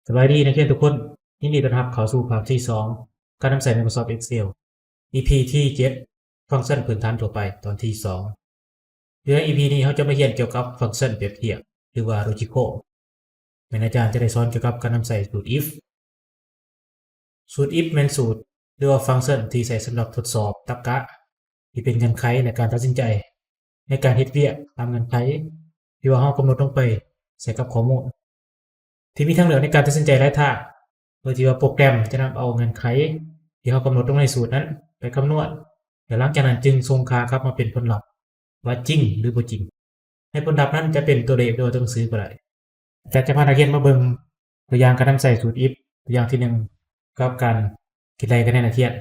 ສະບາຍດີນັກຮຽນທຸກຄົນ, ຍິນດີຕ້ອນຮັບເຂົ້າສູ່ພາກທີສອງ ການນຳໃຊ້ Microsoft Excel ອີພີທີເຈັດ ຟັງຊັນພື້ນຖານທົ່ວໄປ ຕອນທີສອງ. ຢູ່ໃນອີພີນີ້ ເຮົາຈະມາຮຽນກ່ຽວກັບຟັງຊັນປຽບທຽບ ຫຼືວ່າ Logical. ແມ່ນອາຈານຈະໄດ້ສອນກ່ຽວກັບການນຳໃຊ້ສູດ if. ສູດ if ແມ່ນສູດ ຫຼືວ່າຟັງຊັນທີ່ໃຊ້ສຳລັບທົດສອບຕັກກະ ທີ່ເປັນເງື່ອນໄຂໃນການຕັດສິນໃຈ ໃນການເຮັດວຽກຕາມເງື່ອນໄຂທີ່ວ່າເຮົາກຳນົດລົງໄປໃສ່ກັບຂໍ້ມູນ ທີ່ມີທາງເລືອກໃນການຕັດສິນໃຈຫຼາຍທາງ ໂດຍທີ່ວ່າໂປຣແກຣມຈະນຳເອົາເງື່ອນໄຂທີ່ເຮົາກຳນົດລົງໃນສູດນັ້ນໄປຄຳນວນ ແລະ ຫຼັງຈາກນັ້ນຈຶ່ງສົ່ງຄ່າກັບມາເປັນຜົນລັບ ວ່າຈິງ ຫຼື ບໍ່ຈິງ. ໃນຜົນລັບນັ້ນຈະເປັນຕົວເລກ ຫຼືວ່າຕົວໜັງສືກໍໄດ້. ອາຈານຈະພານັກຮຽນມາເບິ່ງຕົວຢ່າງການນຳໃຊ້ສູດ if ຕົວຢ່າງທີໜຶ່ງ ກັບການຄິດໄລ່ຄະແນນນັກຮຽນ.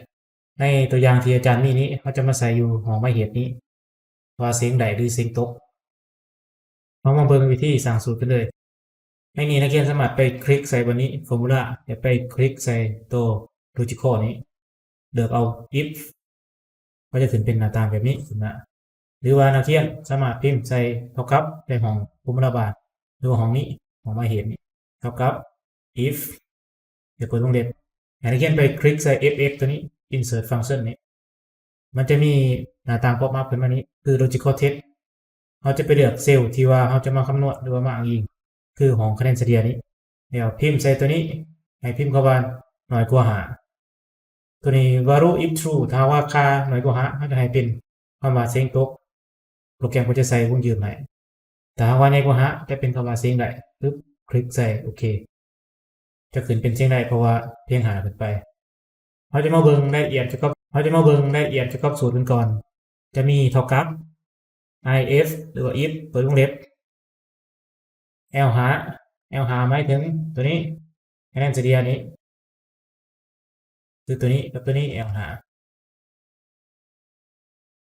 ໃນຕົວຢ່າງທີ່ອາຈານມີນີ້ ເຮົາຈະມາໃສ່ຢູ່ຫ້ອງໝາຍເຫດນີ້ ວ່າເສັງໄດ້ ຫຼື ເສັງຕົກ. ເຮົາມາເບິ່ງວິທີສ້າງສູດກັນເລີຍ. ໃນນີ້ນັກຮຽນສາມາດໄປຄລິກໃສ່ບ່ອນນີ້ Formula ແລະ ໄປຄລິກໃສ່ໂຕ Logical ນີ້ ເລືອກເອົາ if ກໍຈະຂຶ້ນເປັນໜ້າຕ່າງແບບນີ້ຂຶ້ນມາ. ຫຼືວ່ານັກຮຽນສາມາດພິມໃສ່ເທົ່າກັບໃນຫ້ອງ Formula Bar ຫຼືວ່າຫ້ອງນີ້ ຫ້ອງໝາຍເຫດນີ້ ເທົ່າກັບ if ແລ້ວເປີດວົງເລັບ ໃຫ້ນັກຮຽນໄປຄລິກໃສ່ if ຕົວນີ້ Insert Function ນີ້ ມັນຈະມີໜ້າຕ່າງ pop up ຂຶ້ນມານີ້ ຄື Logical Test. ເຮົາຈະໄປເລືອກເຊວທີ່ວ່າເຮົາຈະມາຄຳນວນ ຫຼືວ່າມາອ້າງອີງ ຄືຫ້ອງຄະແນນສະເລ່ຍນີ້ ແລ້ວພິມໃສ່ຕົວນີ້ ໃຫ້ພິມຄຳວ່າ ນ້ອຍກວ່າຫ້າ. ຕົວນີ້ value if true ຖ້າຫາກວ່າຄ່ານ້ອຍກວ່າຫ້າ ເຮົາຈະໃຫ້ເປັນຄຳວ່າເສັງຕົກ ໂປຣແກຣມກໍຈະໃສ່ວົງຢືມໃຫ້. ຖ້າຫາກວ່າໃຫຍ່ກວ່າຫ້າ ຈະເປັນຄຳວ່າເສັງໄດ້. ປຶບ ຄລິກໃສ່ໂອເຄ ຈະຂຶ້ນເປັນເສັງໄດ້ ເພາະວ່າພຽງຫ້າຂຶ້ນໄປ. ເຮົາຈະມາເບິ່ງລາຍລະອຽດກ່ຽວກັບ ເຮົາຈະມາເບິ່ງລາຍລະອຽດກ່ຽວກັບສູດກັນກ່ອນ. ຈະມີເທົ່າກັບ if ຫຼືວ່າ if ເປີດວົງເລັບ L ຫ້າ L ຫ້າ ໝາຍເຖິງຕົວນີ້ ຄະແນນສະເລ່ຍນີ້ ຄືຕົວນີ້ກັບຕົວນີ້ L ຫ້າ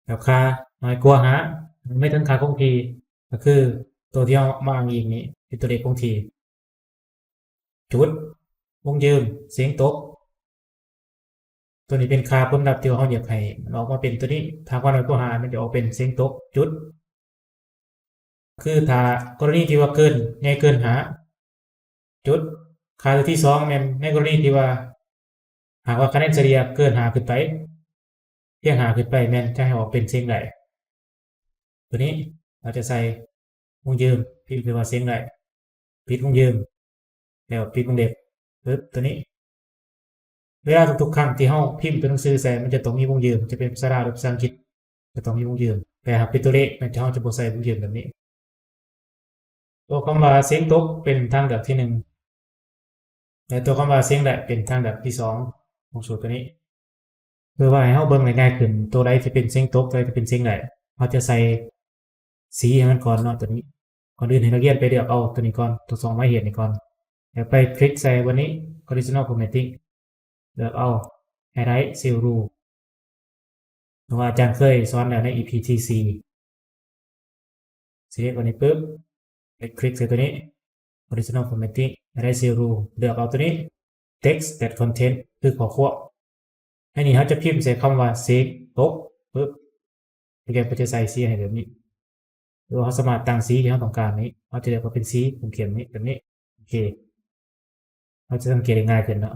ແລ້ວຄ່ານ້ອຍກວ່າຫ້າ ໝາຍເຖິງຄ່າຄົງທີ່ ກໍຄືຕົວທີ່ເຮົາມາອ້າງອີງນີ້ ເປັນຕົວເລກຄົງທີ່ ຈຸດ ວົງຢືນ ເສັງຕົກ. ຕົວນີ້ເປັນຄ່າຜົນລັບທີ່ວ່າເຮົາຢາກໃຫ້ມັນອອກມາເປັນຕົວນີ້. ຖ້າວ່ານ້ອຍກວ່າຫ້າ ມັນຈະອອກເປັນເສັງຕົກ ຈຸດ. ຄືຖ້າກໍລະນີທີ່ວ່າເກີນ ໃຫຍ່ເກີນຫ້າ ຈຸດ. ຄ່າຕົວທີສອງແມ່ນໃນກໍລະນີທີ່ວ່າ ຫາກວ່າຄະແນນສະເລ່ຍເກີນຫ້າຂຶ້ນໄປ ພຽງຫ້າຂຶ້ນໄປ ແມ່ນຈະໃຫ້ອອກເປັນເສັງໄດ້. ຕົວນີ້ເຮົາຈະໃສ່ວົງຢືນ ພິມໄປວ່າເສັງໄດ້ ປິດວົງຢືນ ແລ້ວປິດວົງເລັບ ປຶບ ຕົວນີ້. ເວລາທຸກໆຄັ້ງທີ່ເຮົາພິມຕົວໜັງສືໃສ່ ມັນຈະຕ້ອງມີວົງຢືນ ຈະເປັນພາສາລາວ ຫຼື ພາສາອັງກິດ ຈະຕ້ອງມີວົງຢືນ. ແຕ່ຫາກເປັນຕົວເລກ ມັນຈະ ເຮົາຈະບໍ່ໃສ່ວົງຢືນແບບນີ້. ຕົວຄຳວ່າເສັງຕົກເປັນທາງເລືອກທີໜຶ່ງ ແລະ ຕົວຄຳວ່າເສັງໄດ້ເປັນທາງເລືອກທີສອງຂອງສູດຕົວນີ້. ເພື່ອວ່າໃຫ້ເຮົາເບິ່ງໄດ້ງ່າຍຂຶ້ນ ຕົວໃດທີ່ເປັນເສັງຕົກ ຕົວໃດທີ່ເປັນເສັງໄດ້ ເຮົາຈະໃສ່ສີໃຫ້ມັນກ່ອນເນາະ ຕົວນີ້. ກ່ອນອື່ນໃຫ້ນັກຮຽນໄປເລືອກເອົາຕົວນີ້ກ່ອນ ຕົວສອງໝາຍເຫດນີ້ກ່ອນ ແລ້ວໄປຄລິກໃສ່ບ່ອນນີ້ Conditional Formatting ເລືອກເອົາ Highlight Cell Rule ເພາະວ່າອາຈານເຄີຍສອນແລ້ວໃນ ອີພີທີສີ່ Select ອັນນີ້ປຶບ ໄປຄລິກໃສ່ຕົວນີ້ Conditional Formatting Highlight Cell Rule ເລືອກເອົາຕົວນີ້ Text That Content ຄືຂໍ້ຄວາມ. ໃນນີ້ເຮົາຈະພິມໃສ່ຄຳວ່າເສັງຕົກ ປຶບ ໂປຣແກຣມກໍຈະໃສ່ສີໃຫ້ແບບນີ້ ຫຼືວ່າເຮົາສາມາດຕັ້ງສີທີ່ເຮົາຕ້ອງການນີ້ ເຮົາຈະເລືອກວ່າເປັນສີເຂັ້ມໆນີ້ ແບບນີ້. ໂອເຄ ເຮົາຈະສັງເກດໄດ້ງ່າຍຂຶ້ນເນາະ.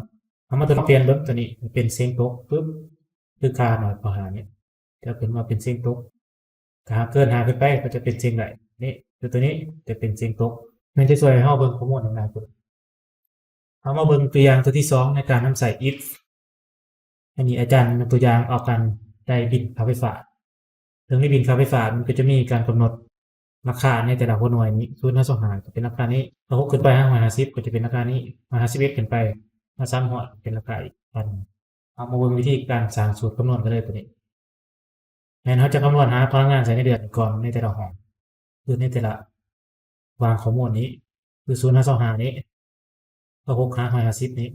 ເຮົາມາທົດລອງປ່ຽນເບິ່ງຕົວນີ້ເປັນເສັງຕົກ ປຶບ ຄືຄ່ານ້ອຍກວ່າຫ້ານີ້ ຈະຂຶ້ນມາເປັນເສັງຕົກ. ຖ້າຫາກເກີນຫ້າຂຶ້ນໄປກໍຈະເປັນເສັງໄດ້ ນີ້ ຄືຕົວນີ້ຈະເປັນເສັງຕົກ. ມັນຈະຊ່ວຍໃຫ້ເຮົາເບິ່ງຂໍ້ມູນໄດ້ງ່າຍຂຶ້ນ. ເຮົາມາເບິ່ງຕົວຢ່າງຕົວທີສອງໃນການນຳໃຊ້ if. ອັນນີ້ອາຈານຍົກຕົວຢ່າງເອົາການໄດ້ບິນຄ່າໄຟຟ້າ. ເຊິ່ງໃນບິນຄ່າໄຟຟ້າມັນກໍຈະມີການກຳນົດລາຄາໃນແຕ່ລະຫົວໜ່ວຍນີ້ ສູນຫາສອງຮ້ອຍກໍເປັນລາຄານີ້, ຮ້ອຍຫົກຂຶ້ນໄປຫາຮ້ອຍຫ້າສິບກໍຈະເປັນລາຄານີ້, ຮ້ອຍຫ້າສິບເອັດຂຶ້ນໄປຫາສາມຮ້ອຍເປັນລາຄາອີກອັນ. ເຮົາມາເບິ່ງວິທີການສ້າງສູດຄຳນວນກັນເລີຍຕົວນີ້. ແມ່ນເຮົາຈະຄຳນວນຫາພະນັກງານໃຊ້ໃນເດືອນກ່ອນໃນແຕ່ລະຫ້ອງ ຄືໃນແຕ່ລະວາງຂໍ້ມູນນີ້ ຄືສູນຫາສອງຫ້ານີ້ ເຮົາຫົກຫາຮ້ອຍຫ້າສິບນີ້.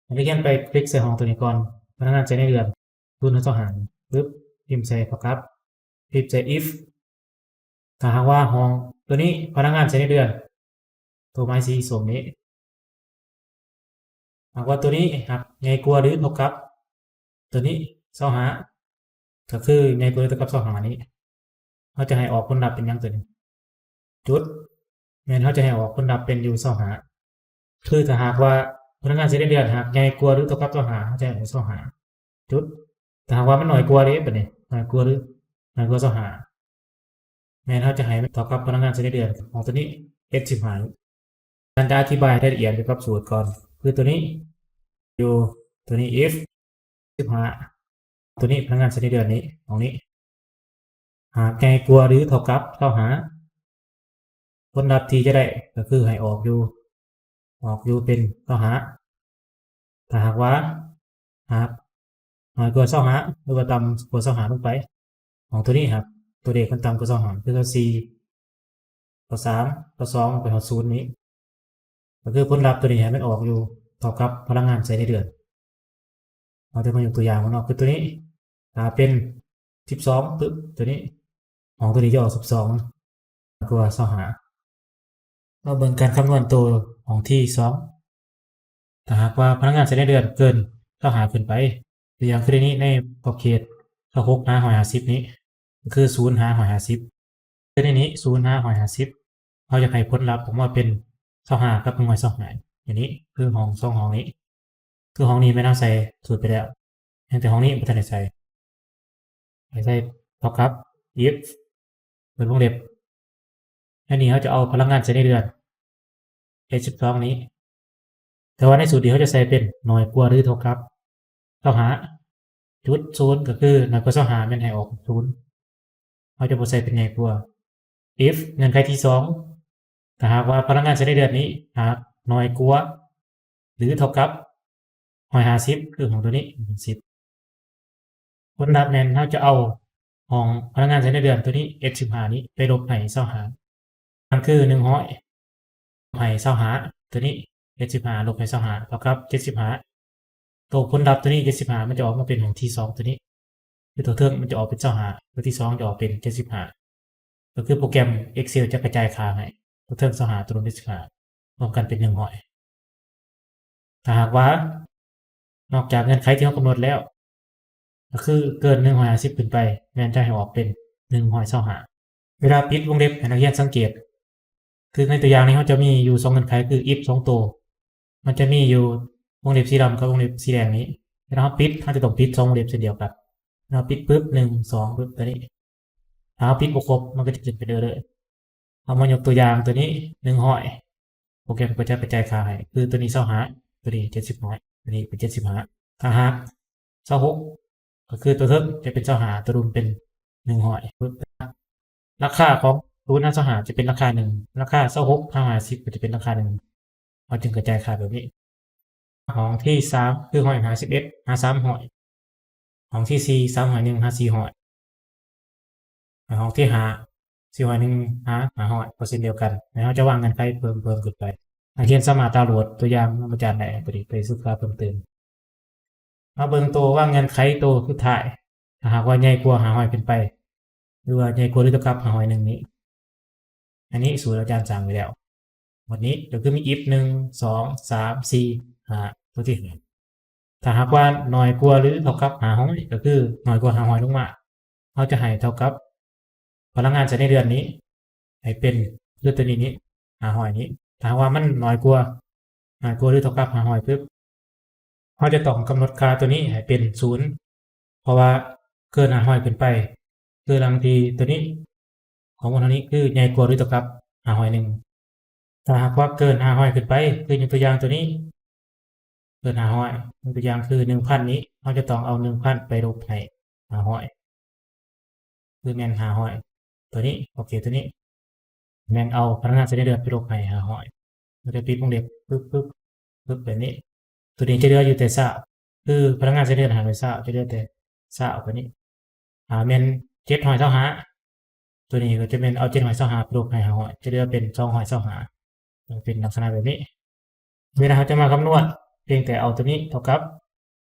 ໃຫ້ນັກຮຽນໄປຄລິກໃສ່ຫ້ອງຕົວນີ້ກ່ອນ ພະນັກງານໃຊ້ໃນເດືອນ ສູນຫາສອງຫ້າ ປຶບ ພິມໃສ່ເທົ່າກັບ ພິມໃສ່ if ຖ້າຫາກວ່າຫ້ອງຕົວນີ້ພະນັກງານໃຊ້ໃນເດືອນ ຕົວໝາຍສີສົ້ມນີ້ ຫາກວ່າຕົວນີ້ຫາກໃຫຍ່ກວ່າ ຫຼື ເທົ່າກັບຕົວນີ້ ຊາວຫ້າ ກໍຄືໃຫຍ່ກວ່າ ຫຼື ເທົ່າກັບຊາວຫ້ານີ້ ເຮົາຈະໃຫ້ອອກຜົນລັບເປັນຫຍັງຕົວນີ້? ຈຸດ. ແມ່ນເຮົາຈະໃຫ້ອອກຜົນລັບເປັນຢູ່ຊາວຫ້າ. ຄືຖ້າຫາກວ່າພະນັກງານໃຊ້ເງິນເດືອນຫາກໃຫຍ່ກວ່າ ຫຼື ເທົ່າກັບຊາວຫ້າ ເຮົາຈະໃຫ້ຊາວຫ້າຈຸດ. ຖ້າຫາກວ່າມັນໜ້ອຍກວ່າເດ ບາດນີ້ ໜ້ອຍກວ່າ ຫຼື ໜ້ອຍກວ່າຊາວຫ້າ ແມ່ນເຮົາຈະໃຫ້ມັນເທົ່າກັບພະນັກງານໃຊ້ເງິນເດືອນຂອງຕົວນີ້ ເອັດສິບຫ້າ. ທ່ານຈະອະທິບາຍໃຫ້ລາຍລະອຽດກ່ຽວກັບສູດກ່ອນ ຄືຕົວນີ້ ຢູ່ຕົວນີ້ if ສິບຫ້າ ຕົວນີ້ພະນັກງານໃຊ້ເງິນເດືອນນີ້ ຂອງນີ້ ຫາກໃຫຍ່ກວ່າ ຫຼື ເທົ່າກັບຊາວຫ້າ ຜົນລັບທີ່ຈະໄດ້ກໍຄືໃຫ້ອອກຢູ່ ອອກຢູ່ເປັນຊາວຫ້າ. ຖ້າຫາກວ່າ ຫາກ ໜ້ອຍກວ່າຊາວຫ້າ ຫຼືວ່າຕ່ຳກວ່າຊາວຫ້າລົງໄປ ຂອງຕົວນີ້ຫາກຕົວເລກມັນຕ່ຳກວ່າຊາວຫ້າ ຄືຊາວສີ່ ຊາວສາມ ຊາວສອງ ໄປຮອດສູນນີ້ ກໍຄືຜົນລັບຕົວນີ້ໃຫ້ມັນອອກຢູ່ເທົ່າກັບພະນັກງານໃຊ້ເງິນເດືອນ. ເຮົາຈະມາຍົກຕົວຢ່າງເນາະ ຄືຕົວນີ້ ຖ້າເປັນສິບສອງປຶບ ຕົວນີ້ ຂອງຕົວນີ້ຈະອອກສິບສອງ ກວ່າຊາວຫ້າ. ມາເບິ່ງການຄຳນວນໂຕຂອງທີສອງ ຖ້າຫາກວ່າພະນັກງານໃຊ້ເງິນເດືອນເກີນຊາວຫ້າຂຶ້ນໄປ ຕົວຢ່າງຄືໃນນີ້ ໃນຂອບເຂດຊາວຫົກຫາຮ້ອຍຫ້າສິບນີ້ ກໍຄືສູນຫາຮ້ອຍຫ້າສິບ ຄືໃນນີ້ສູນຫາຮ້ອຍຫ້າສິບ ເຮົາຢາກໃຫ້ຜົນລັບອອກມາເປັນຊາວຫ້າກັບໜຶ່ງຮ້ອຍຊາວຫ້າ ອັນນີ້ຄືຫ້ອງສອງຫ້ອງນີ້ ຄືຫ້ອງນີ້ແມ່ນເຮົາໃສ່ສູດໄປແລ້ວ ແຕ່ຫ້ອງນີ້ບໍ່ທັນໄດ້ໃສ່ ໃຫ້ໃສ່ເທົ່າກັບ if ເປີດວົງເລັບ ອັນນີ້ເຮົາຈະເອົາພະນັກງານໃຊ້ເງິນເດືອນ ເອັດສິບສອງ ນີ້ ແຕ່ວ່າໃນສູດນີ້ເຮົາຈະໃສ່ເປັນໜ້ອຍກວ່າ ຫຼື ເທົ່າກັບຊາວຫ້າຈຸດສູນ ກໍຄືໜ້ອຍກວ່າຊາວຫ້າແມ່ນໃຫ້ອອກເປັນສູນ ເຮົາຈະບໍ່ໃສ່ເປັນໃຫຍ່ກວ່າ. if ເງື່ອນໄຂທີສອງ ຖ້າຫາກວ່າພະນັກງານໃຊ້ເງິນເດືອນນີ້ຫາກໜ້ອຍກວ່າ ຫຼື ເທົ່າກັບຮ້ອຍຫ້າສິບ ຄືຂອງຕົວນີ້ ຮ້ອຍຫ້າສິບ ຜົນລັບແມ່ນເຮົາຈະເອົາຫ້ອງພະນັກງານໃຊ້ເງິນເດືອນຕົວນີ້ ເອັດສິບຫ້າ ນີ້ໄປລົບໃຫ້ຊາວຫ້າ ມັນຄືໜຶ່ງຮ້ອຍ ໃຫ້ຊາວຫ້າ ຕົວນີ້ ເຈັດສິບຫ້າລົບໃຫ້ຊາວຫ້າ ເທົ່າກັບເຈັດສິບຫ້າ. ໂຕຜົນລັບຕົວນີ້ ເຈັດສິບຫ້າ ມັນຈະອອກມາເປັນຂອງທີສອງຕົວນີ້ ຄືຕົວເທິງມັນຈະອອກເປັນຊາວຫ້າ ຕົວທີສອງຈະອອກເປັນເຈັດສິບຫ້າ ກໍຄືໂປຣແກຣມ Excel ຈະກະຈາຍຄ່າໃຫ້ ຕົວເທິງຊາວຫ້າ ຕົວລຸ່ມເຈັດສິບຫ້າ ລວມກັນເປັນໜຶ່ງຮ້ອຍ. ຖ້າຫາກວ່າ ນອກຈາກເງື່ອນໄຂທີ່ເຮົາກຳນົດແລ້ວ ກໍຄືເກີນໜຶ່ງຮ້ອຍຫ້າສິບຂຶ້ນໄປ ແມ່ນຈະໃຫ້ອອກເປັນໜຶ່ງຮ້ອຍຊາວຫ້າ. ເວລາປິດວົງເລັບໃຫ້ນັກຮຽນສັງເກດ ຄືໃນຕົວຢ່າງນີ້ເຮົາຈະມີຢູ່ສອງເງື່ອນໄຂ ຄື if ສອງໂຕ ມັນຈະມີຢູ່ວົງເລັບສີດຳກັບວົງເລັບສີແດງນີ້ ເວລາເຮົາປິດ ເຮົາຈະຕ້ອງປິດສອງວົງເລັບເຊັ່ນດຽວກັນ. ເວລາເຮົາປິດປຶບ ໜຶ່ງ ສອງ ປຶບ ຕົວນີ້ ຖ້າເຮົາປິດບໍ່ຄົບ ມັນກໍຈະຂຶ້ນເປັນ error. ເຮົາມາຍົກຕົວຢ່າງຕົວນີ້ ໜຶ່ງຮ້ອຍ ໂປຣແກຣມກໍຈະກະຈາຍຄ່າໃຫ້ ຄືຕົວນີ້ ຊາວຫ້າ ຕົວນີ້ ເຈັດສິບ ຮ້ອຍ ຕົວນີ້ເປັນ ເຈັດສິບຫ້າ. ຖ້າຫາກ ຊາວຫົກ ກໍຄືຕົວເທິງຈະເປັນ ຊາວຫ້າ ຕົວລຸ່ມເປັນ ໜຶ່ງຮ້ອຍ ປຶບ ລາຄາຂອງສູນຫາ ຊາວຫ້າ ຈະເປັນລາຄາໜຶ່ງ ລາຄາ ຊາວຫົກ ຫາ ຫ້າສິບ ກໍຈະເປັນລາຄາໜຶ່ງ ເຮົາຈຶ່ງກະຈາຍຄ່າແບບນີ້. ຫ້ອງທີສາມ ຄື ຮ້ອຍຫ້າສິບເອັດ ຫາ ສາມຮ້ອຍ. ຫ້ອງທີສີ່ ສາມຮ້ອຍໜຶ່ງ ຫາ ສີ່ຮ້ອຍ. ຫ້ອງທີຫ້າ ສີ່ຮ້ອຍໜຶ່ງ ຫາ ຫ້າຮ້ອຍ ກໍເຊັ່ນດຽວກັນ ແລະ ເຮົາຈະວາງເງື່ອນໄຂເພີ່ມ ເພີ່ມຂຶ້ນໄປ. ນັກຮຽນສາມາດດາວໂຫຼດຕົວຢ່າງນຳອາຈານໄດ້ ໄປສຶກສາເພີ່ມຕື່ມ. ມາເບິ່ງໂຕວາງເງື່ອນໄຂໂຕສຸດທ້າຍ ຖ້າຫາກວ່າໃຫຍ່ກວ່າຫ້າຮ້ອຍຂຶ້ນໄປ ຫຼືວ່າໃຫຍ່ກວ່າ ຫຼື ເທົ່າກັບຫ້າຮ້ອຍໜຶ່ງນີ້ ອັນນີ້ສູດອາຈານສ້າງໄວ້ແລ້ວ ໝົດນີ້ກໍຄືມີ if ໜຶ່ງ ສອງ ສາມ ສີ່ ຫ້າ ຕົວທີຫ້າ. ຖ້າຫາກວ່າໜ້ອຍກວ່າ ຫຼື ເທົ່າກັບຫ້າຮ້ອຍ ກໍຄືໜ້ອຍກວ່າຫ້າຮ້ອຍລົງມາ ເຮົາຈະໃຫ້ເທົ່າກັບພະນັກງານໃຊ້ໃນເດືອນນີ້ ໃຫ້ເປັນ ຄືຕົວນີ້ນີ້ ຫ້າຮ້ອຍນີ້. ຖ້າຫາກວ່າມັນໜ້ອຍກວ່າ ໜ້ອຍກວ່າ ຫຼື ເທົ່າກັບຫ້າຮ້ອຍປຶບ ເຮົາຈະຕ້ອງກຳນົດຄ່າຕົວນີ້ໃຫ້ເປັນສູນ ເພາະວ່າເກີນຫ້າຮ້ອຍຂຶ້ນໄປ ຄືດັ່ງທີ່ຕົວນີ້ ຂໍ້ມູນເຮົານີ້ຄືໃຫຍ່ກວ່າ ຫຼື ເທົ່າກັບຫ້າຮ້ອຍໜຶ່ງ. ຖ້າຫາກວ່າເກີນຫ້າຮ້ອຍຂຶ້ນໄປ ຄືຍົກຕົວຢ່າງຕົວນີ້ ເກີນຫ້າຮ້ອຍ ຍົກຕົວຢ່າງຄືໜຶ່ງພັນນີ້ ເຮົາຈະຕ້ອງເອົາໜຶ່ງພັນໄປລົບໃຫ້ຫ້າຮ້ອຍ ຄືແມ່ນຫ້າຮ້ອຍ ຕົວນີ້ ໂອເຄ ຕົວນີ້ ແມ່ນເອົາພະນັກງານໃຊ້ໃນເດືອນໄປລົບໃຫ້ຫ້າຮ້ອຍ ແລ້ວກໍປິດວົງເລັບ ປຶບ ປຶບ ປຶບ ແບບນີ້. ຕົວນີ້ຈະເຫຼືອຢູ່ແຕ່ຊາວ ຄືພະນັກງານໃຊ້ເດືອນຫ້າຮ້ອຍຊາວ ຈະເຫຼືອແຕ່ຊາວ ຕົວນີ້ ຖ້າແມ່ນເຈັດຮ້ອຍຊາວຫ້າ ຕົວນີ້ກໍຈະແມ່ນເອົາເຈັດຮ້ອຍຊາວຫ້າໄປລົບໃຫ້ຫ້າຮ້ອຍ ຈະເຫຼືອເປັນສອງຮ້ອຍຊາວຫ້າ ເປັນລັກສະນະແບບນີ້. ເວລາເຮົາຈະມາຄຳນວນ ພຽງແຕ່ເອົາຕົວນີ້ເທົ່າກັບ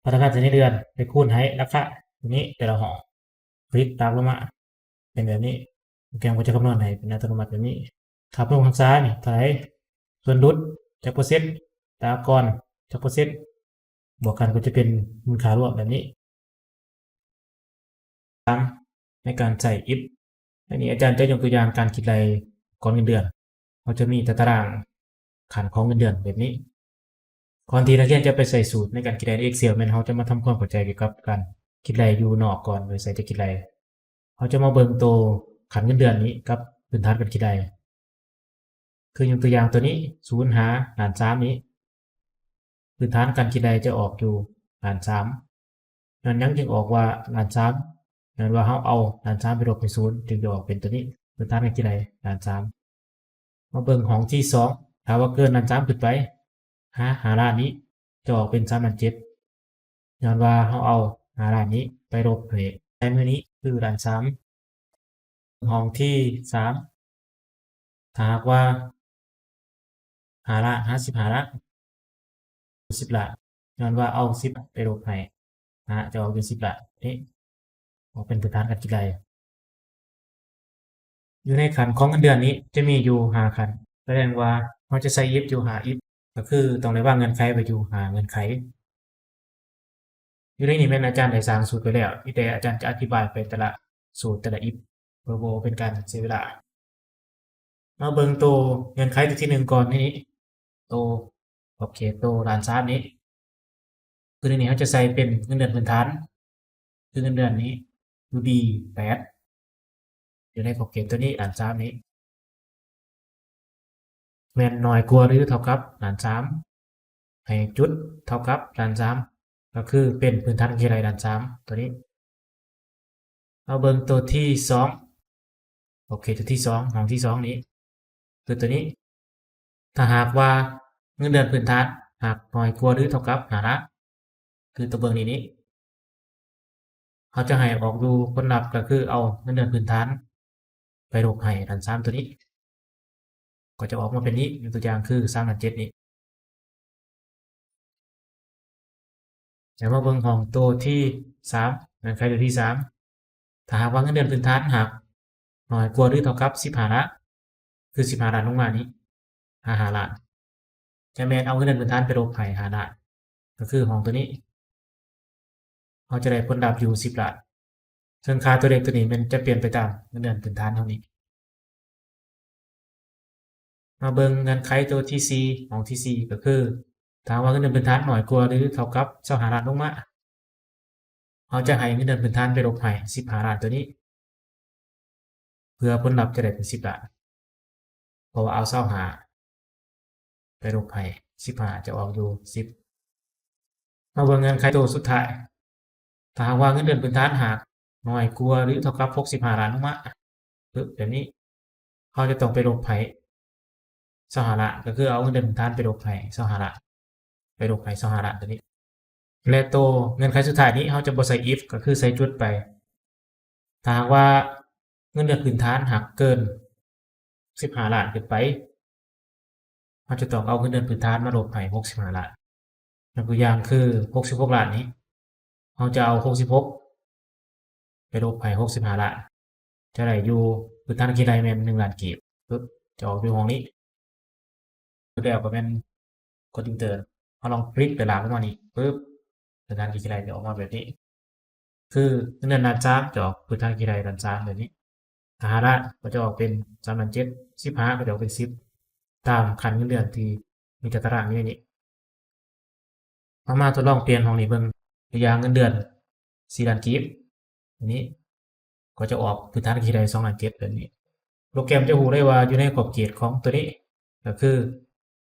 ພະນັກງານໃຊ້ໃນເດືອນໄປຄູນໃຫ້ລາຄາຕົວນີ້ແຕ່ລະຫ້ອງ ຄລິກຕາມລົງມາ ເປັນແບບນີ້ ໂປຣແກຣມກໍຈະຄຳນວນໃຫ້ເປັນອັດຕະໂນມັດແບບນີ້. ຄ່າເພີ່ມຄ່າຮັກສານີ້ເທົ່າໃດ ສ່ວນຫຼຸດຈັກເປີເຊັນ ຕາກ່ອນຈັກເປີເຊັນ ບວກກັນກໍຈະເປັນມູນຄ່າລວມແບບນີ້. ສາມ ໃນການໃຊ້ if ອັນນີ້ອາຈານຈະຍົກຕົວຢ່າງການຄິດໄລ່ຂອງເງິນເດືອນ ເຮົາຈະມີແຕ່ຕາລາງຂັ້ນຂອງເງິນເດືອນແບບນີ້ ກ່ອນທີ່ນັກຮຽນຈະໄປໃສ່ສູດໃນການຄິດໄລ່ໃນ Excel ແມ່ນເຮົາຈະມາທຳຄວາມເຂົ້າໃຈກ່ຽວກັບການຄິດໄລ່ຢູ່ນອກກ່ອນ ໂດຍໃຊ້ຈັກຄິດໄລ່. ເຮົາຈະມາເບິ່ງໂຕຂັ້ນເງິນເດືອນນີ້ກັບພື້ນຖານການຄິດໄລ່. ຄືຍົກຕົວຢ່າງໂຕນີ້ ສູນຫາລ້ານສາມນີ້ ພື້ນຖານການຄິດໄລ່ຈະອອກຢູ່ລ້ານສາມ. ຍ້ອນຫຍັງຈຶ່ງອອກວ່າລ້ານສາມ? ຍ້ອນວ່າເຮົາເອົາລ້ານສາມໄປລົບໃຫ້ສູນ ຈຶ່ງຈະອອກເປັນໂຕນີ້ ພື້ນຖານການຄິດໄລ່ລ້ານສາມ. ມາເບິ່ງຫ້ອງທີສອງ ຖ້າວ່າເກີນລ້ານສາມຂຶ້ນໄປ ຫາຫ້າລ້ານນີ້ ຈະອອກເປັນສາມລ້ານເຈັດ ຍ້ອນວ່າເຮົາເອົາຫ້າລ້ານນີ້ໄປລົບໃຫ້ໃນມື້ນີ້ຄືລ້ານສາມ. ຫ້ອງທີສາມ ຖ້າຫາກວ່າຫ້າລ້ານ ຫາສິບຫ້າລ້ານ ສິບລ້ານ ຍ້ອນວ່າເອົາສິບໄປລົບໃຫ້ຫ້າ ຈະອອກເປັນສິບລ້ານ ນີ້ອອກເປັນພື້ນຖານການຄິດໄລ່. ຢູ່ໃນຂັ້ນຂອງເງິນເດືອນນີ້ຈະມີຢູ່ຫ້າຂັ້ນ ສະແດງວ່າເຮົາຈະໃສ່ if ຢູ່ຫ້າ if ກໍຄືຕ້ອງໄດ້ວາງເງື່ອນໄຂໄວ້ຢູ່ຫ້າເງື່ອນໄຂ. ຢູ່ໃນນີ້ແມ່ນອາຈານໄດ້ສ້າງສູດໄວ້ແລ້ວ ມີແຕ່ອາຈານຈະອະທິບາຍໄປແຕ່ລະສູດ ແຕ່ລະ if ເພື່ອບໍ່ເປັນການເສຍເວລາ. ມາເບິ່ງໂຕເງື່ອນໄຂໂຕທີໜຶ່ງກ່ອນ ໃນນີ້ ໂຕຂອບເຂດໂຕລ້ານສາມນີ້ ຄືໃນນີ້ເຮົາຈະໃສ່ເປັນເງິນເດືອນພື້ນຖານ ຄືເງິນເດືອນນີ້ຢູ່ D ແປດ ຢູ່ໃນຂອບເຂດໂຕນີ້ ລ້ານສາມນີ້ ແມ່ນໜ້ອຍກວ່າ ຫຼື ເທົ່າກັບລ້ານສາມ ໃຫ້ຈຸດເທົ່າກັບລ້ານສາມ ກໍຄືເປັນພື້ນຖານການຄິດໄລ່ລ້ານສາມ ໂຕນີ້. ເຮົາເບິ່ງໂຕທີສອງ ໂອເຄ ໂຕທີສອງ ຫ້ອງທີສອງນີ້ ຄືໂຕນີ້ ຖ້າຫາກວ່າເງິນເດືອນພື້ນຖານຫາກໜ້ອຍກວ່າ ຫຼື ເທົ່າກັບຫ້າລ້ານ ຄືໂຕເບິ່ງນີ້ນີ້ ເຮົາຈະໃຫ້ອອກຢູ່ຜົນລັບ ກໍຄືເອົາເງິນເດືອນພື້ນຖານໄປລົບໃຫ້ລ້ານສາມໂຕນີ້ ກໍຈະອອກມາເປັນນີ້ ຍົກຕົວຢ່າງຄືສາມລ້ານເຈັດນີ້. ແລ້ວມາເບິ່ງຫ້ອງໂຕທີສາມ ເງື່ອນໄຂໂຕທີສາມ ຖ້າຫາກວ່າເງິນເດືອນພື້ນຖານຫາກໜ້ອຍກວ່າ ຫຼື ເທົ່າກັບສິບຫ້າລ້ານ ຄືສິບຫ້າລ້ານລົງມານີ້ ຫາຫ້າລ້ານ ຈະແມ່ນເອົາເງິນເດືອນພື້ນຖານໄປລົບໃຫ້ຫ້າລ້ານ ກໍຄືຫ້ອງໂຕນີ້ ເຮົາຈະໄດ້ຜົນລັບຢູ່ສິບລ້ານ ເຊິ່ງຄ່າຕົວເລກໂຕນີ້ແມ່ນຈະປ່ຽນໄປຕາມເງິນເດືອນພື້ນຖານເຮົານີ້. ມາເບິ່ງເງື່ອນໄຂໂຕທີສີ່ ຫ້ອງທີສີ່ ກໍຄື ຖ້າຫາກວ່າເງິນເດືອນພື້ນຖານໜ້ອຍກວ່າ ຫຼື ເທົ່າກັບຊາວຫ້າລ້ານລົງມາ ເຮົາຈະໃຫ້ເງິນເດືອນພື້ນຖານໄປລົບໃຫ້ສິບຫ້າລ້ານໂຕນີ້ ເພື່ອຜົນລັບຈະໄດ້ເປັນສິບລ້ານ ເພາະວ່າເອົາຊາວຫ້າໄປລົບໃຫ້ສິບຫ້າ ຈະອອກຢູ່ສິບ. ມາເບິ່ງເງື່ອນໄຂໂຕສຸດທ້າຍ ຖ້າຫາກວ່າເງິນເດືອນພື້ນຖານຫາກໜ້ອຍກວ່າ ຫຼື ເທົ່າກັບຫົກສິບຫ້າລ້ານລົງມາ ປຶບ ແບບນີ້ ເຮົາຈະຕ້ອງໄປລົບໃຫ້ຊາວຫ້າລ້ານ ກໍຄືເອົາເງິນເດືອນພື້ນຖານໄປລົບໃຫ້ຊາວຫ້າລ້ານ ໄປລົບໃຫ້ຊາວຫ້າລ້ານໂຕນີ້ ແລະ ໂຕເງື່ອນໄຂສຸດທ້າຍນີ້ ເຮົາຈະບໍ່ໃສ່ if ກໍຄືໃສ່ຈຸດໄປ. ຖ້າຫາກວ່າເງິນເດືອນພື້ນຖານຫາກເກີນສິບຫ້າລ້ານຂຶ້ນໄປ ເຮົາຈະຕ້ອງເອົາເງິນເດືອນພື້ນຖານມາລົບໃຫ້ຫົກສິບຫ້າລ້ານ. ຍົກຕົວຢ່າງຄືຫົກສິບຫົກລ້ານນີ້ ເຮົາຈະເອົາຫົກສິບຫົກໄປລົບໃຫ້ຫົກສິບຫ້າລ້ານ ຈະໄດ້ຢູ່ ພື້ນຖານການຄິດໄລ່ແມ່ນໜຶ່ງລ້ານກີບ ປຶບ ຈະອອກຢູ່ຫ້ອງນີ້. ແລ້ວກໍແມ່ນກົດ Enter ເຮົາລອງຄລິກໄປລາກອອກມານີ້ ປຶບ ພື້ນຖານການຄິດໄລ່ຈະອອກມາແບບນີ້ ຄືເງິນເດືອນລ້ານສາມຈະອອກພື້ນຖານການຄິດໄລ່ລ້ານສາມແບບນີ້ ຫ້າລ້ານກໍຈະອອກເປັນສາມລ້ານເຈັດ ສິບຫ້າກໍຈະອອກເປັນສິບ ຕາມຂັ້ນເງິນເດືອນທີ່ມີຕາຕະລາງຢູ່ໃນນີ້. ເຮົາມາທົດລອງປ່ຽນຫ້ອງນີ້ເບິ່ງ ຕົວຢ່າງເງິນເດືອນສີ່ລ້ານກີບ ອັນນີ້ກໍຈະອອກພື້ນຖານການຄິດໄລ່ສອງລ້ານເຈັດແບບນີ້. ໂປຣແກຣມຈະຮູ້ໄດ້ວ່າຢູ່ໃນຂອບເຂດຂອງຕົວນີ້ ກໍຄື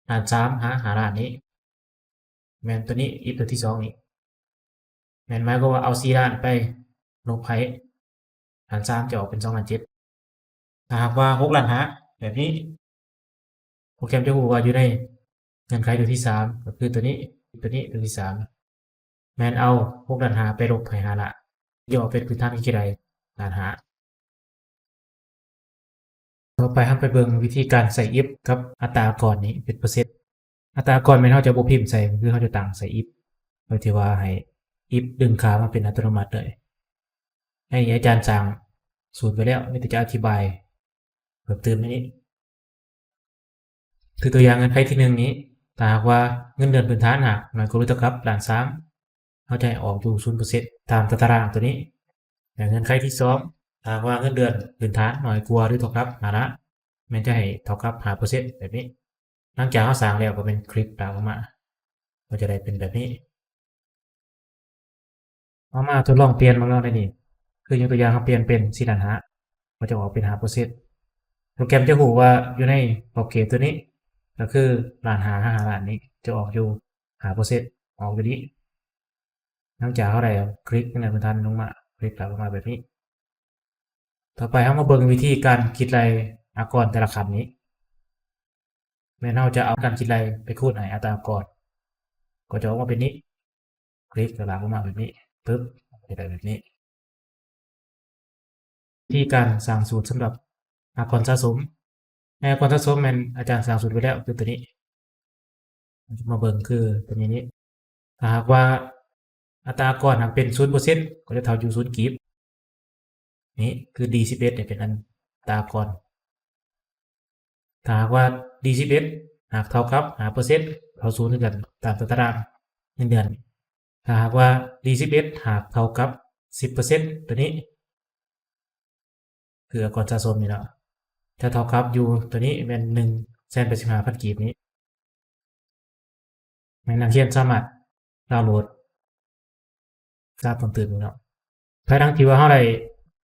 ລ້ານສາມຫາຫ້າລ້ານນີ້ ແມ່ນຕົວນີ້ if ຕົວທີສອງນີ້ ແມ່ນໝາຍຄວາມວ່າເອົາສີ່ລ້ານໄປລົບໃຫ້ລ້ານສາມ ຈະອອກເປັນສອງລ້ານເຈັດ. ຖ້າຫາກວ່າຫົກລ້ານຫ້າແບບນີ້ ໂປຣແກຣມຈະຮູ້ວ່າຢູ່ໃນເງື່ອນໄຂຕົວທີສາມ ກໍຄືຕົວນີ້ ຕົວນີ້ ຕົວທີສາມ ແມ່ນເອົາຫົກລ້ານຫ້າໄປລົບໃຫ້ຫ້າລ້ານ ຈະອອກເປັນພື້ນຖານການຄິດໄລ່ລ້ານຫ້າ. ຕໍ່ໄປເຮົາໄປເບິ່ງວິທີການໃສ່ if ກັບອັດຕາອາກອນນີ້ເປັນເປີເຊັນ. ອັດຕາອາກອນແມ່ນເຮົາຈະບໍ່ພິມໃສ່ ຄືເຮົາຈະຕັ້ງໃສ່ if ໂດຍທີ່ວ່າໃຫ້ if ດຶງຄ່າມາເປັນອັດຕະໂນມັດເລີຍ. ໃນນີ້ອາຈານສ້າງສູດໄວ້ແລ້ວ ມີແຕ່ຈະອະທິບາຍເພີ່ມເຕີມໃນນີ້. ຄືຕົວຢ່າງເງື່ອນໄຂທີໜຶ່ງນີ້ ຖ້າຫາກວ່າເງິນເດືອນພື້ນຖານຫາກໜ້ອຍກວ່າ ຫຼື ເທົ່າກັບລ້ານສາມ ເຮົາຈະໃຫ້ອອກຢູ່ສູນເປີເຊັນຕາມຕາຕະລາງຕົວນີ້. ແລະ ເງື່ອນໄຂທີສອງ ຖ້າຫາກວ່າເງິນເດືອນພື້ນຖານໜ້ອຍກວ່າ ຫຼື ເທົ່າກັບຫ້າລ້ານ ແມ່ນຈະໃຫ້ເທົ່າກັບຫ້າເປີເຊັນແບບນີ້. ຫຼັງຈາກເຮົາສ້າງແລ້ວກໍແມ່ນຄລິກຕາມອອກມາ. ກໍຈະໄດ້ເປັນແບບນີ້. ເອົາມາທົດລອງປ່ຽນເບິ່ງເນາະ ໃນນີ້ ຄືຍົກຕົວຢ່າງ ເຮົາປ່ຽນເປັນສີ່ລ້ານຫ້າ ກໍຈະອອກເປັນຫ້າເປີເຊັນ. ໂປຣແກມຈະຮູ້ວ່າຢູ່ໃນຂອບເຂດຕົວນີ້ ກໍຄືລ້ານຫ້າຫາຫ້າລ້ານນີ້ ຈະອອກຢູ່ຫ້າເປີເຊັນ ອອກຢູ່ນີ້. ຫຼັງຈາກເຮົາໄດ້ຄລິກໃນພື້ນຖານລົງມາ ຄລິກຕາມລົງມາແບບນີ້. ຕໍ່ໄປເຮົາມາເບິ່ງວິທີການຄິດໄລ່ອາກອນແຕ່ລະຂັ້ນນີ້ ແມ່ນເຮົາຈະເອົາການຄິດໄລ່ໄປຄູນໃຫ້ອັດຕາອາກອນ ກໍຈະອອກມາເປັນນີ້. ຄລິກແລ້ວລາກລົງມາແບບນີ້ ປຶບ ຈະໄດ້ແບບນີ້. ວິທີການສ້າງສູດສຳລັບອາກອນສະສົມ ໃນອາກອນສະສົມແມ່ນອາຈານສ້າງສູດໄວ້ແລ້ວ ຄືຕົວນີ້. ເຮົາຈະມາເບິ່ງຄືຕົວນີ້ນີ້ ຖ້າຫາກວ່າອັດຕາອາກອນຫາກເປັນສູນເປີເຊັນ ກໍຈະເທົ່າຢູ່ສູນກີບ. ນີ້ຄື ດີສິບເອັດ ນີ້ເປັນອັດຕາອາກອນ. ຖ້າຫາກວ່າ ດີສິບເອັດ ຫາກເທົ່າກັບຫ້າເປີເຊັນ ເທົ່າສູນຄືກັນຕາມຕາຕະລາງເງິນເດືອນ. ຖ້າຫາກວ່າ ດີສິບເອັດ ຫາກເທົ່າກັບສິບເປີເຊັນ ຕົວນີ້ ຄືອາກອນສະສົມນີ້ເນາະ ຈະເທົ່າກັບຢູ່ຕົວນີ້ແມ່ນໜຶ່ງແສນແປດສິບຫ້າພັນກີບນີ້. ໃຫ້ນັກຮຽນສາມາດດາວໂຫຼດຊາບເພີ່ມຕື່ມເນາະ. ພາຍຫຼັງທີ່ວ່າເຮົາໄດ້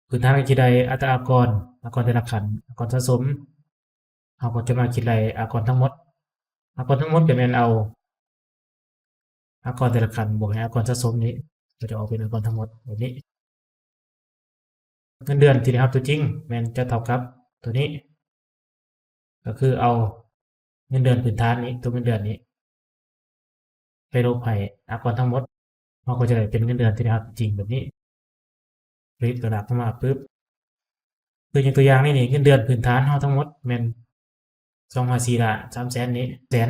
ພື້ນຖານການຄິດໄລ່ອັດຕາອາກອນ, ອາກອນແຕ່ລະຂັ້ນ, ອາກອນສະສົມ, ເຮົາກໍຈະມາຄິດໄລ່ອາກອນທັງໝົດ. ອາກອນທັງໝົດກໍແມ່ນເອົາອາກອນແຕ່ລະຂັ້ນບວກໃຫ້ອາກອນສະສົມນີ້ ກໍຈະອອກເປັນອາກອນທັງໝົດແບບນີ້. ເງິນເດືອນທີ່ໄດ້ຮັບຕົວຈິງແມ່ນຈະເທົ່າກັບຕົວນີ້ ກໍຄືເອົາເງິນເດືອນພື້ນຖານນີ້ ຕົວເງິນເດືອນນີ້ ໄປລົບໃຫ້ອາກອນທັງໝົດ ເຮົາກໍຈະໄດ້ເປັນເງິນເດືອນທີ່ໄດ້ຮັບຈິງແບບນີ້. ຄລິກກະດາດລົງມາປຶບ ຄືຍົກຕົວຢ່າງນີ້ນີ້ ເງິນເດືອນພື້ນຖານເຮົາທັງໝົດແມ່ນສອງຮ້ອຍສີ່ລ້ານສາມແສນນີ້ແສນ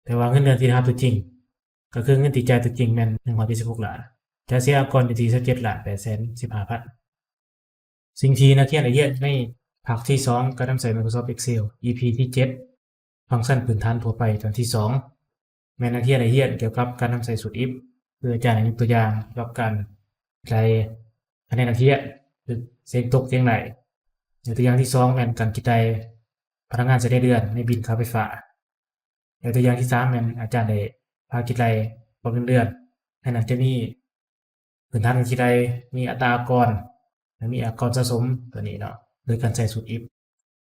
ແຕ່ວ່າເງິນເດືອນທີ່ໄດ້ຮັບຕົວຈິງ ກໍຄືເງິນທີ່ຈ່າຍຕົວຈິງແມ່ນໜຶ່ງຮ້ອຍເຈັດສິບຫົກລ້ານ ຈະເສຍອາກອນຢູ່ທີ່ຊາວເຈັດລ້ານແປດແສນສິບຫ້າພັນ. ສິ່ງທີ່ນັກຮຽນໄດ້ຮຽນໃນພາກທີສອງ ການນຳໃຊ້ Microsoft Excel ອີພີທີເຈັດ ຟັງຊັນພື້ນຖານທົ່ວໄປຕອນທີສອງ ແມ່ນນັກຮຽນໄດ້ຮຽນກ່ຽວກັບການນຳໃຊ້ສູດ if ຄືອາຈານໄດ້ຍົກຕົວຢ່າງກ່ຽວກັບການໄລ່ຄະແນນນັກຮຽນ ຄືເສັງຕົກເສັງໄດ້. ຍົກຕົວຢ່າງທີສອງແມ່ນການຄິດໄລ່ພະນັກງານໃຊ້ໃນເດືອນໃນບິນຄ່າໄຟຟ້າ. ແລະ ຕົວຢ່າງທີສາມແມ່ນອາຈານໄດ້ພາຄິດໄລ່ເງິນເດືອນ. ໃນນັ້ນຈະມີພື້ນຖານການຄິດໄລ່, ມີອັດຕາອາກອນ ແລະ ມີອາກອນສະສົມຕົວນີ້ເນາະ ໂດຍການໃຊ້ສູດ if.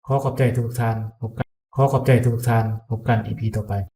ຂໍຂອບໃຈທຸກໆທ່ານ, ພົບກັນ, ຂໍຂອບໃຈທຸກໆທ່ານ, ພົບກັນ ອີພີ ຕໍ່ໄປ.